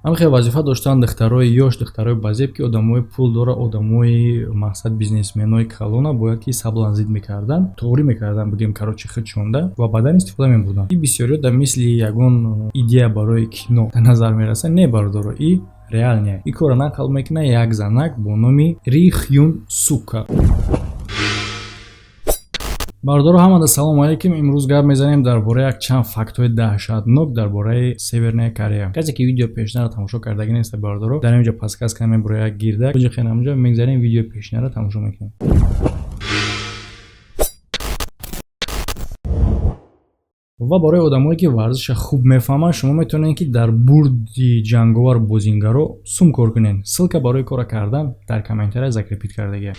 Ҳамин хел вазифа доштанд духтарои ёш, духтарои базеб, ки одамои пул дора, одамои мақсад бизнесменои калона бояд ки соблазнить мекарданд, тоғрӣ мекарданд, бигем, короче, худшонда ва баъдан истифода мебурданд. И бисёриё дар мисли ягон идея барои кино дар назар мерасад. Не, бародаро, и реальный. И корро нақл мекунад як занак бо номи Ри Хюн Сука. Бародаро, ҳамада салому алейкум. Имрӯз гап мезанем дар бораи як чанд фактҳои даҳшатнок дар бораи Северная Корея. Касе ки видео пешинаро тамошо кардагӣ неста, бародаро, дар инҷо подсказка мебура, як гирдак биҷиқен, ҳамҷо мегзарем, видеои пешинаро тамошо мекунем. Ва барои одамое, ки варзиша хуб мефаҳманд, шумо метавонед, ки дар бурди ҷанговар бозингаро сум кор кунед. Ссылка барои кора кардан дар комментария закрепить кардагия.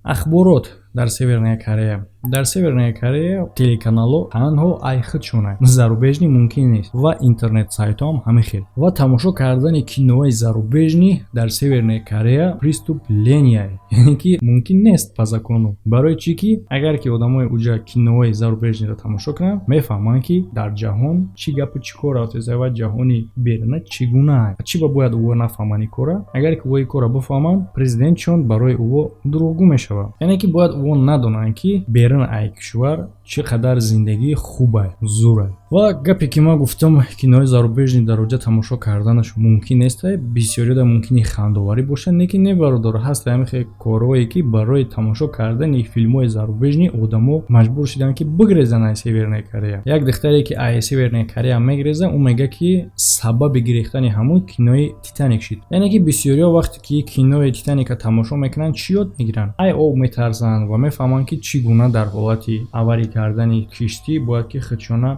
Ахборот дар Северная Корея. Дар Северная Корея телеканалҳо танҳо ай худшонанд, зарубежный мумкин нест ва интернет-сайтҳоам ҳамин хел. Ва тамошо кардани кинои зарубежный дар Северная Корея преступление, яъне ки мумкин нест по закону. Барои чӣ ки агар ки одамои уҷа кинои зарубежныйро тамошо кунанд, мефаҳманд, ки дар ҷаҳон чӣ гапу чӣ кор рафтеса ва ҷаҳони беруна чӣ гуна. Чӣ ба бояд ӯ нафаҳманд ин кора? Агар ки ӯ ин корро бифаҳманд, президентшон барои ӯ дурӯғгӯ мешавад. Яъне ки бояд ӯ надонанд, ки берун ай кишвар чӣ қадар зиндагии хубай, зурай. Ва гапе ки ман гуфтам, кинои зарубежный дар оҷа тамошо карданаш мумкин нест, бисёрида мумкини хандоварӣ бошад, лекин не, бародаро, ҳаст ҳамин хел корҳое, ки барои тамошо кардани филмҳои зарубежный одамо маҷбур шуданд, ки бигрезанд аз Северная Корея. Як духтаре, ки аз Северная Корея мегреза, ӯ мегӯяд, ки сабаби гирехтани ҳамун кинои «Титаник» шид. Яъне ки бисёриҳо вақте ки кинои «Титаника» тамошо мекунанд, чӣ ёд мегиранд? Ай об метарсанд ва мефаҳманд, ки чӣ гуна дар ҳолати аварӣ кардани киштӣ бояд ки худшона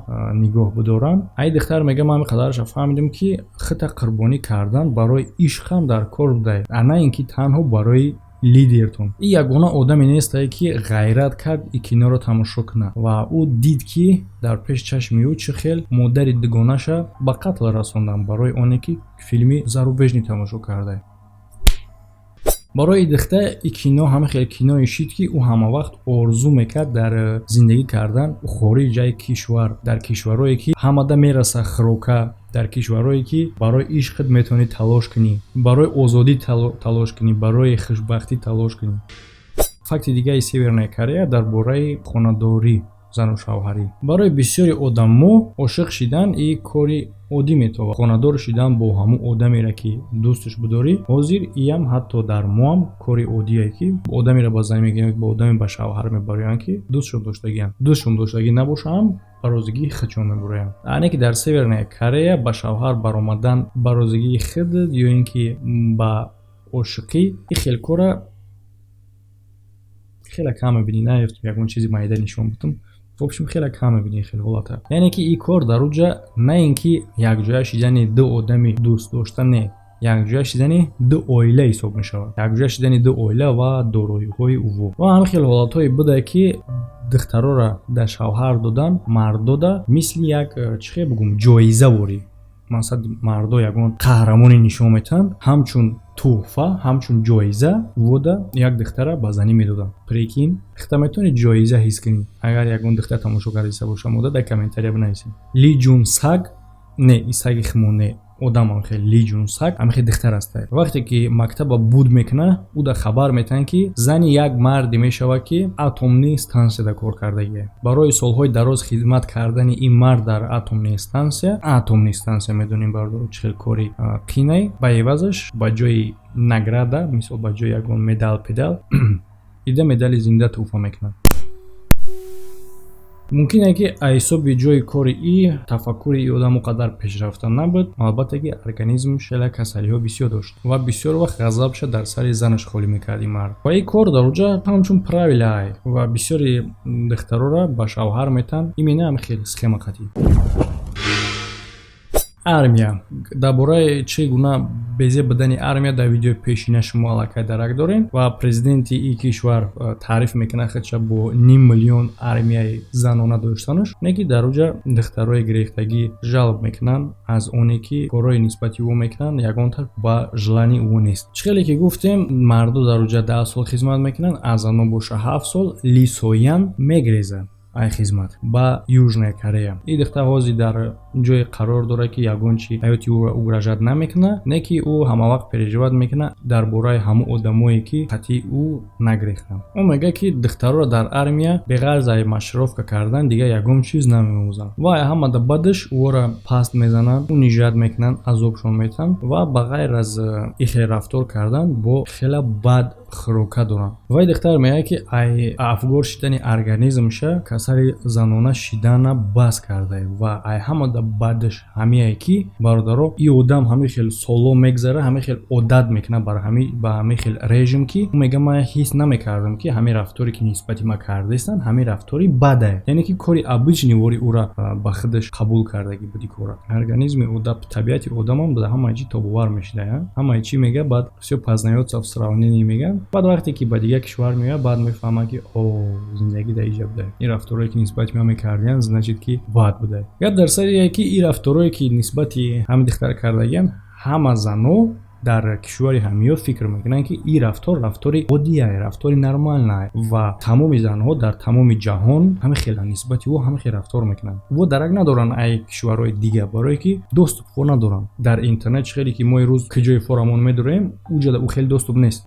нигоҳ бидоранд. Ай духтар мегӯяд: ман ҳамин қадарша фаҳмидам, ки худта қурбонӣ кардан барои ишқам дар кор будае, а на ин ки танҳо барои лидертон. И ягона одаме нестае, ки ғайрат кард и киноро тамошо кунад ва ӯ дид, ки дар пеши чашми ӯ чӣ хел модари дугонаша ба қатл расонданд барои оне ки филми зарубежный тамошо кардае. Барои духта и кино ҳама хел киное шид, ки ӯ ҳамавақт орзу мекард дар зиндагӣ кардан хориҷаи кишвар, дар кишварҳое, ки ҳамада мераса хӯрока, дар кишварҳое, ки барои ишқат метавонӣ талош кунӣ, барои озодӣ талош кунӣ, барои хушбахтӣ талош кунӣ. Факти дигари Северная Корея дар бораи хонадорӣ, зану шавҳарӣ. Барои бисёри одамо ошиқ шидан и кори оддӣ метавонад. Хонадор шидан бо ҳамун одамере, ки дӯсташ бидорӣ, ҳозир иам ҳатто дар моам кори оддие, ки одамеро ба зан мегиранд, бо одаме ба шавҳар мебароянд, ки дӯстшон доштагианд. Дӯстшон доштагӣ набошаам, ба розигии худшон мебароянд. Яъне ки дар Северная Корея ба шавҳар баромадан ба розигии худ ё ин ки ба ошиқӣ, и хел кора хеле кам мебинӣ. Наёфтем ягон чизи майда нишон будам. В общем, хеле кам мебинӣ хел ҳолата. Яъне ки ин кор дар уҷа на ин ки якҷоя шидани ду одами дӯст дошта, не, якҷоя шидани ду оила ҳисоб мешавад, якҷоя шидани ду оила ва дороиҳои ӯво. Ва ҳамин хел ҳолатҳое буда, ки духтарора дар шавҳар додан мардода мисли як, чӣ хел бигӯм, ҷоиза ворӣ. Мақсад, мардо ягон қаҳрамоне нишон метаҳанд, ҳамчун тӯҳфа, ҳамчун ҷоиза вода як духтара ба занӣ медоданд. Прикинь, хита метавонӣ ҷоиза ҳис кунӣ. Агар ягон духтар тамошо кардаиста боша, мода дар комментария бинависед. Лиҷун Саг, не, и саги химон не, одамам хеле Лиҷун Саг, ҳамин хел духтар аста. Вақте ки мактаба буд мекуна, ӯ да хабар метаҳанд, ки зани як марде мешавад, ки атомный станцияда кор кардагия. Барои солҳои дароз хидмат кардани ин мард дар атомный станция, атомный станция медонем, бародаро, чӣ хел кори қинай, ба эвазаш, ба ҷои награда, мисол, ба ҷои ягон медал педал ида медали зинда тӯҳфа мекунад. Мумкин е, ки аз ҳисоби ҷои кори и тафаккури и одам он қадар пешрафта набуд. Албатта ки организм хеле касалиҳо бисёр дошт ва бисёр вақт ғазабша дар сари занаш холӣ мекард ин мард. Ва ин кор дар оҷа ҳамчун правилае ва бисёри духтарора ба шавҳар метаҳанд именно ҳамин хел схема қатъӣ. Армия. Дар бораи чӣ гуна безеб будани армия дар видеои пешина шумо аллакай дарак дорем. Ва президенти ин кишвар таъриф мекунад худша бо ним миллион армияи занона доштанаш, не ки дар оҷа духтарои гирифтагӣ жалб мекунанд аз оне, ки корҳои нисбати ӯ мекунанд, ягонта ба желании ӯ нест. Чӣ хеле ки гуфтем, мардо дар оҷа 10 сол хизмат мекунанд, аз зано боша 7 сол. Лисоян мегрезад. Ай хизмат ба Южная Корея. И духтар ҳозир дар ҷое қарор дорад, ки ягон чи ҳаёти ӯро угрожать намекунад, не ки ӯ ҳамавақт переживать мекунад дар бораи ҳамон одамое, ки қатъи ӯ нагрехтанд. Ӯ мегӯяд, ки духтарро дар армия беғарз ай маршировка кардан дигар ягон чиз намеомӯзанд ва ҳамада бадаш ӯро паст мезананд, унижать мекунанд, азобшон метиҳанд ва ба ғайр аз ихел рафтор кардан бо хеле бад хӯрока доранд. Вай духтар мегӯяд, ки ай афгор шидани организмша касали занона шидана бас кардае. Ва ай ҳамада бадаш ҳамие, ки, бародаро, и одам ҳамин хел солҳо мегзара, ҳамин хел одат мекунад ба ҳамин хел режим, ки ӯ мега: «Ман ҳис намекардам, ки ҳамин рафторе, ки нисбати ман кардаистанд, ҳамин рафтори бадае». Яъне ки кори обычный вори ӯра ба худаш қабул кардагӣ буди кора. Организми одам, табиати одамам ба ҳамаи чӣ тобовар мешуда, ҳамаи чӣ мега, баъд всё познаётся в сравнении меган. Баъд вақте ки ба дигар кишвар меояд, баъд мефаҳмад, ки о, зиндагӣ дар иҷа буда, ин рафторое, ки нисбати ман мекардиянд, значит, ки бад буда. Гап дар саре, ки ин рафторое, ки нисбати ҳамин духтар кардагиянд, ҳама зано дар кишвари ҳамиё фикр мекунанд, ки ин рафтор рафтори оддие, рафтори нормальное, ва тамоми занҳо дар тамоми ҷаҳон ҳамин хела нисбати ӯ ҳамин хел рафтор мекунанд. Во дарак надоранд ай кишварҳои дигар, барое ки доступ фо надоранд дар интернет. Чӣ хеле ки мо ирӯз куҷои форамон медорем, уҷада ӯ хеле доступ нест.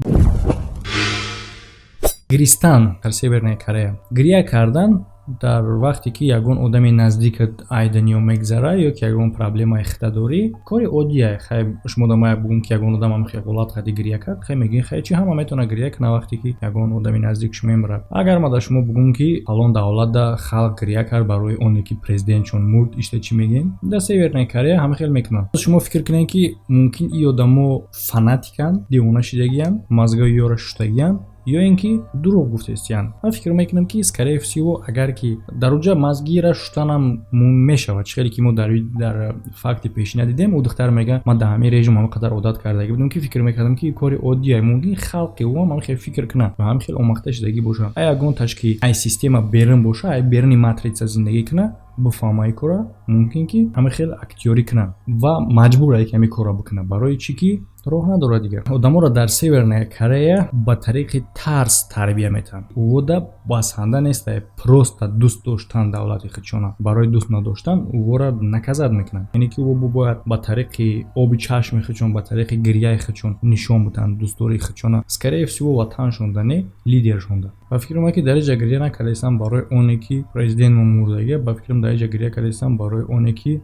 Гиристан дар Северная Корея. Гиря кардан дар вақте ки ягон одами наздикат ай дунё мегзара ё ки ягон проблемаи хита дорӣ, кори оддие. Хай, шумо да мая бугум, ки ягон одам ҳам ҳолат қади гиря кард, хай, мегӯем: «Хай, чи, ҳама метавона гиря кунад, вақте ки ягон одами наздикш мемирад». Агар ма да шумо бугум, ки фалон давлатда халқ гиря кард барои оне, ки президентшон мурд, ишта чӣ мегӯем? Дар Северная Корея ҳама хел мекунанд. Шумо фикр кунед, ки мумкин ин одамо фанатиканд, девона шидагиянд, мазгаи ёра шуштагиянд ё ин ки дурӯғ гуфтестиянд. Ман фикр мекунам, ки, скорее всего, агар ки дар уҷа мазгира шуштанам мешавад. Чӣ хеле ки мо дар факти пешина дидем, ӯ духтар мега: «Ман дар ҳамин режим ҳама қадар одат кардагӣ будам, ки фикр мекардам, ки кори оддие». Мумкин халқи ӯ ҳам хел фикр кунад ва ҳамин хел омахта шудагӣ бошад. Ай ягонташ, ки ай система берун боша, ай беруни матрица зиндагӣ кунад, бифаҳма ин кора, мумкин ки ҳамин хел актёрӣ кунад ва маҷбур ки ҳамин корро бикунад, барои чӣ ки роҳ надорад дигар. Одаморо дар Северная Корея ба тариқи тарс тарбия метаҳанд. Увода басанда неста просто дӯст доштан давлати худшона. Барои дӯст надоштан увора наказать мекунанд, яъне ки ӯ бояд ба тариқи оби чашми худшон, ба тариқи гирьяи худшон нишон бидиҳанд дӯстдории худшона, скорее всего, ватаншонда, не лидершонда. Ба фикрам, ки дар иҷа гирья накардаистам барои оне, ки президент мо мурдагия. Ба фикрам, дар иҷа гирья кардаистам барои оне, ки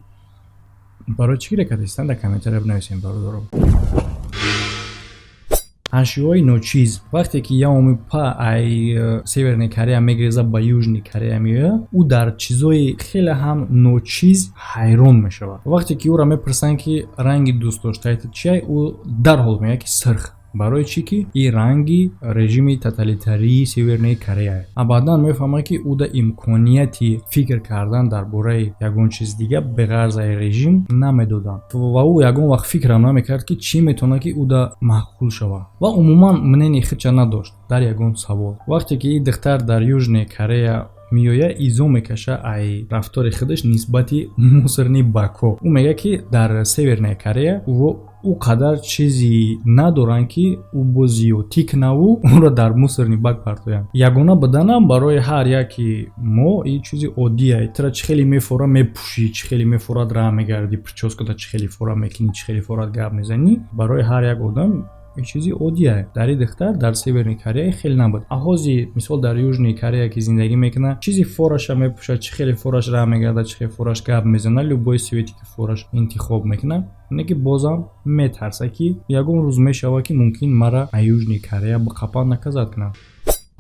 барои чӣ гиря кардаистам, дар комментария бинависем, бародаро. Ашёи ночиз. Вақте ки Яоми Па ай Северная Корея мегреза, ба Южный Корея меояд, ӯ дар чизои хеле ҳам ночиз ҳайрон мешавад. Вақте ки ӯро мепурсанд, ки ранги дӯстдоштаи ту чия, ӯ дарҳол мегӯяд, ки сирх. Барои чӣ ки ин ранги режими тоталитарии Северная Корея. А баъдан мефаҳмад, ки ӯ да имконияти фикр кардан дар бораи ягон чиз дига беғарз ай режим намедоданд ва ӯ ягон вақт фикрам намекард, ки чӣ метавонад, ки ӯ да маъқул шавад, ва умуман мнение худша надошт дар ягон савол. Вақте ки ин духтар дар Южная Корея меояд, изо мекаша ай рафтори худаш нисбати мусорный бакҳо. Ӯ мегӯяд, ки дар Северная Корея ӯ қадар чизи надоранд, ки ӯ бо зиёдтӣ кунаву ӯро дар мусорный бак партоянд. Ягона буданам барои ҳар яки мо ин чизи оддие. Тура чӣ хеле мефора мепӯшӣ, чӣ хеле мефорад раҳ мегардӣ, причёската чӣ хеле фора мекунӣ, чӣ хеле форад гап мезанӣ, барои ҳар як одам ин чизи оддие. Дар ин духтар дар Северный Корея хеле набуд. А ҳозир, мисол, дар Южный Корея ки зиндагӣ мекунад, чизи фораша мепӯшад, чӣ хеле фораш раҳ мегардад, чӣ хеле фораш гап мезанад, любой цвете ки фораш интихоб мекунад, не ки бозам метарсад, ки ягон рӯз мешавад, ки мумкин мара аз Южный Корея биқапан, наказать кунанд.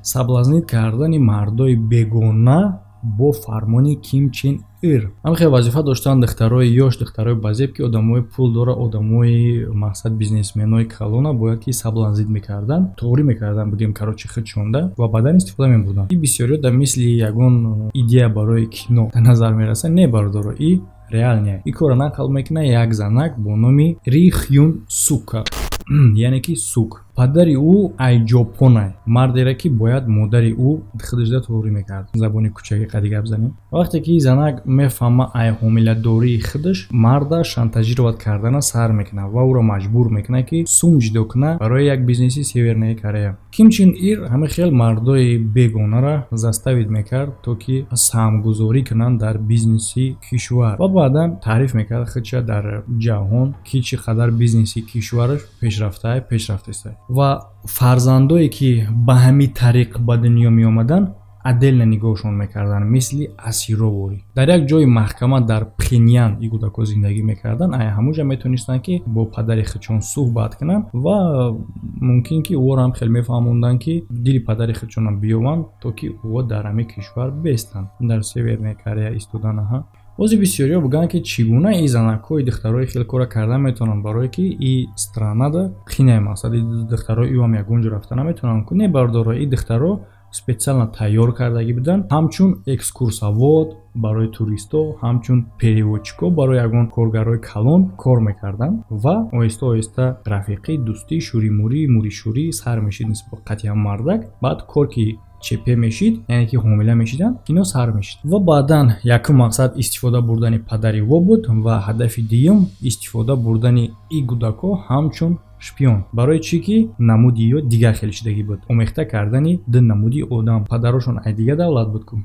Соблазнить кардани мардои бегона бо фармони Ким Чен Ир. Ҳамин хел вазифа доштанд духтарои ёш, духтарои базеб, ки одамои пул дора, одамои, мақсад, бизнесменои калона бояд ки соблазнить мекарданд, тоғрӣ мекарданд, бигем, короче, худшонда ва баъдан истифода мебурданд. И бисёриё дар мисли ягон идея барои кино дар назар мерасад. Не, бародаро, и реальный. И корро нақл мекунад як занак бо номи Ри Хюн Сука, яъне ки Сук. Падари ӯ ай Ҷопонай, мардере ки бояд модари ӯ худашда торӣ мекард. Забони кӯчаки қади гап занем. Вақте ки занак мефаҳма ай ҳомиладории худаш, марда шантажировать кардана сар мекунад ва ӯро маҷбур мекунад, ки сум ҷудо кунад барои як бизнеси Северная Корея. Ким Чен Ир ҳамин хел мардои бегонара заставить мекард, то ки саҳмгузорӣ кунанд дар бизнеси кишвар, ва баъдан таъриф мекард худша дар ҷаҳон, ки чӣ қадар бизнеси кишвараш пешрафтаа, пешрафтаиста. Ва фарзандое ки ба ҳамин тариқ ба дунё меомаданд, отдельно нигоҳшон мекарданд, мисли асироворӣ. Дар як ҷои маҳкама дар Пхеньян и кӯдакҳо зиндагӣ мекарданд. Ай ҳамуҷа метонистанд, ки бо падари худшон суҳбат кунанд ва мумкин ки ӯро ҳам хеле мефаҳмонданд, ки дили падари худшонам биёванд, то ки ӯ дар ҳамин кишвар бестанд, дар Северная Корея истодан. Аҳа, бози бисёриҳо бигӯянд, ки чӣ гуна и занакҳои духтарои хел кора карда метавонанд, барое ки и странада қинай, мақсади духтарои ӯ ҳам ягон ҷо рафта наметавонанд. Не, бардоро, и духтаро специально тайёр кардагӣ буданд, ҳамчун экскурсовод барои туристҳо, ҳамчун переводчикҳо, барои ягон коргарои калон кор мекарданд. Ва оҳиста оҳиста рафиқӣ, дӯстӣ, шӯримурӣ, муришӯрӣ сар мешид нисбат қатъи ҳам мардак. Баъд кор ки ЧП мешид, яъне ки ҳомила мешиданд, кино сар мешид. Ва баъдан якум мақсад истифода бурдани падари во буд ва ҳадафи дуюм истифода бурдани и кӯдакҳо ҳамчун шпион. Барои чӣ ки намуди ё дигар хел шидагӣ буд, омехта кардани ду намуди одам, падарошон ай дигар давлат буд ку.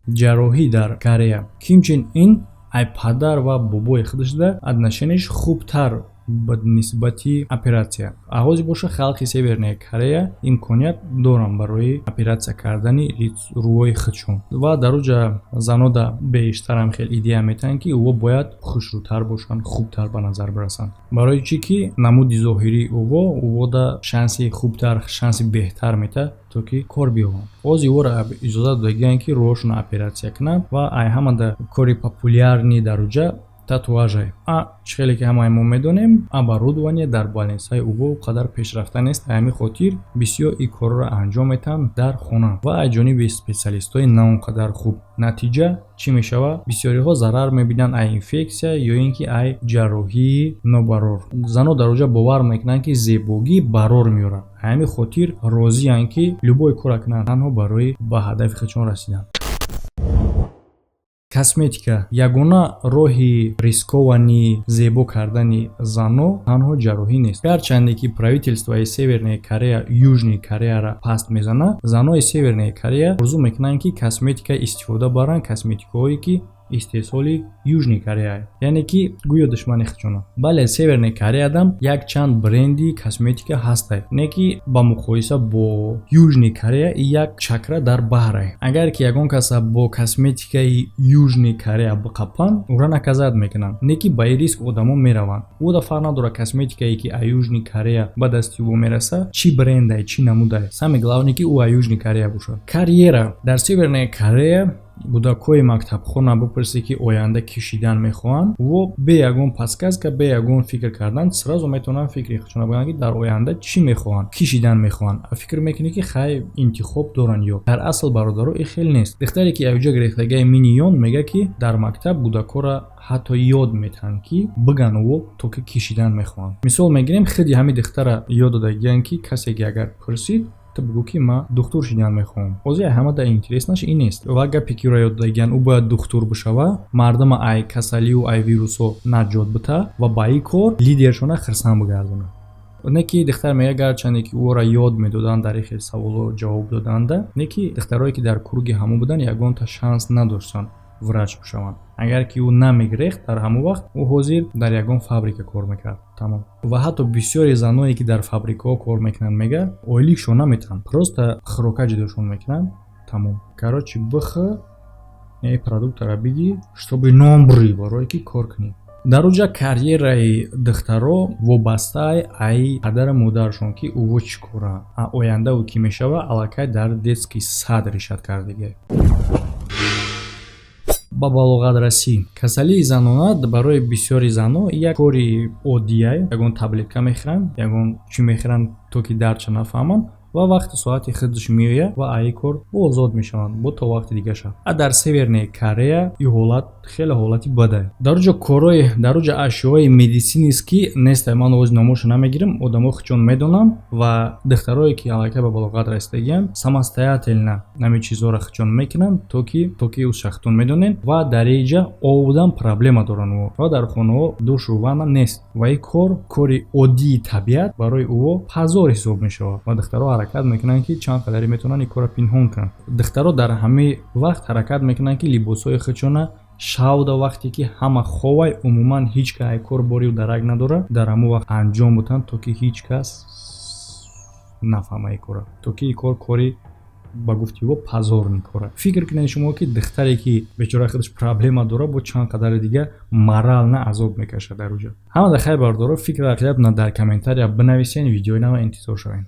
Ҷарроҳӣ дар Корея. Ким Чен Ин ай падар ва бобои худашда отношенияш хубтар ба нисбати оператсия. Ҳозир боша, халқи Северная Корея имконият доранд барои оператсия кардани рӯҳои худшон. Ва дар оҷа занода бештарам хел идея метаҳанд, ки ӯ бояд хушрӯтар бошанд, хубтар ба назар бирасанд. Барои чӣ ки намуди зоҳирии ӯво ӯвода шанси хубтар, шанси беҳтар метаҳад, то ки кор биёбанд. Ҳозир ӯро иҷозат додагианд, ки рӯҳошонро оператсия кунанд. Ва ай ҳамада кори популярный дар оҷа татуажае. А чӣ хеле ки ҳамаи мо медонем, оборудование дар больницаи ӯво қадар пешрафта нест. Ҳамин хотир бисёр ин корро анҷом метаҳанд дар хона ва аз ҷониби специалистҳои на он қадар хуб. Натиҷа чӣ мешавад? Бисёриҳо зарар мебинанд ай инфексия ё ин ки ай ҷарроҳии нобарор. Занон дар оҷа бовар мекунанд, ки зебогӣ барор меорад. Ҳамин хотир розиянд, ки любой кора кунанд, танҳо барои ба ҳадафи худшон расидан. Косметика. Ягона роҳи рискованный зебо кардани зано танҳо ҷарроҳӣ нест. Гарчанде ки правительствои Северная Корея Южный Кореяра паст мезанад, занои Северная Корея орзу мекунанд, ки косметика истифода баранд, косметикаҳое ки истеҳсоли Южный Корея, яъне ки гӯё душмани худшона. Бале, Северная Кореядам якчанд бренди косметика ҳастай, не ки ба муқоиса бо Южный Корея як чакра дар баҳрай. Агар ки ягон каса бо косметикаи Южный Корея биқапанд, ӯра наказать мекунанд. Не ки ба ин риск одамо мераванд. Ӯда фарқ надорад, косметикае ки а Южный Корея ба дасти ӯ мераса, чӣ брендай, чӣ намудай, самое главное, ки ӯ а Южный Корея бошад. Карьера дар Северная Корея. Кӯдакҳои мактабхона бипурсӣ, ки оянда кӣ шидан мехоҳанд, во бе ягон подсказка, бе ягон фикр кардан сразу метавонанд фикри худшона бигӯянд, ки дар оянда чӣ мехоҳанд, кӣ шидан мехоҳанд. Фикр мекунӣ, ки хай, интихоб доранд ё дар асл, бародаро, ин хел нест. Духтаре ки авҷа гирифтагаи Миниён мегӯяд, ки дар мактаб кӯдакҳоро ҳатто ёд метаҳанд, ки биган ӯ то ки кӣ шидан мехоҳанд. Мисол мегирем, худи ҳамин духтара ёд додагиянд, ки касе ки агар пурсид, ту бигӯ, ки ман духтур шидан мехоҳам. Ҳозир ҳамада интереснаш ин нест. Ва гапе ки ӯро ёд додагиянд, ӯ бояд духтур бишава, мардума ай касалию ай вирусҳо наҷот бита ва ба ин кор лидершона хирсанд бигардонад. Не ки духтар мега, гарчанде ки ӯро ёд медоданд дар ин хел саволҳо ҷавоб доданда, не ки духтарое ки дар круги ҳамон буданд, ягонта шанс надоштанд врач бишаванд. Агар ки ӯ намегирехт дар ҳамон вақт, ӯ ҳозир дар ягон фабрика кор мекард, тамом. Ва ҳатто бисёри заное ки дар фабрикаҳо кор мекунанд, мега, ойликшон наметаҳанд, просто хӯрока ҷудошон мекунанд, тамом. Короче, бихӯ, продуктара бигӣ, чтобы нон бурӣ, барое ки кор кунӣ. Дар оҷа карьераи духтаро вобастаи ай падару модарашон, ки ӯво чӣ кора, а оянда ӯ кӣ мешава, аллакай дар детский сад решать кардагиа. Ба балоғат расӣ. Касалии занона барои бисёри занҳо як кори оддия: ягон таблетка мехӯранд, ягон чӣ мехӯранд, то ки дардша нафаҳманд. Ва вақти соати худаш меояд ва аи кор озод мешаванд бо то вақти дигаша. А дар Северная Корея ин ҳолат хеле ҳолати бадае. Дар уҷо корои, дар уҷо ашёҳои медицинский нестай. Ман овози номошо намегирам, одамо худшон медонанд. Ва духтарое, ки аллакай ба балоғат расидагианд, самостоятельно ҳамин чизҳоро худшон мекунанд, то ки шахтон медонед. Ва дар инҷа обдам проблема доранд ва дар хонаҳо душу ванна нест. Ва ин кор, кори оддии табиат, барои ӯ позор ҳисоб мешавад. Ва духтаро ҳаракат мекунанд, ки чанд қадаре метавонанд ин корро пинҳон кунанд. Духтаро дар ҳамаи вақт ҳаракат мекунанд, ки либосҳои худшона шавда, вақте ки ҳама ховай, умуман ҳеҷ кас ай кор борию дарак надорад, дар ҳамон вақт анҷом бутанд, то ки ҳеҷ кас нафаҳма ин корро, то ки ин кор кори, ба гуфти ӯ, позорный кора. Фикр кунед шумо, ки духтаре, ки бечора худаш проблема дорад, бо чанд қадари дига морально азоб мекашад дар уҷо. Ҳамада хайр, бардоро, фикр ақида дар комментария бинависен, видеои нава интизор шавед.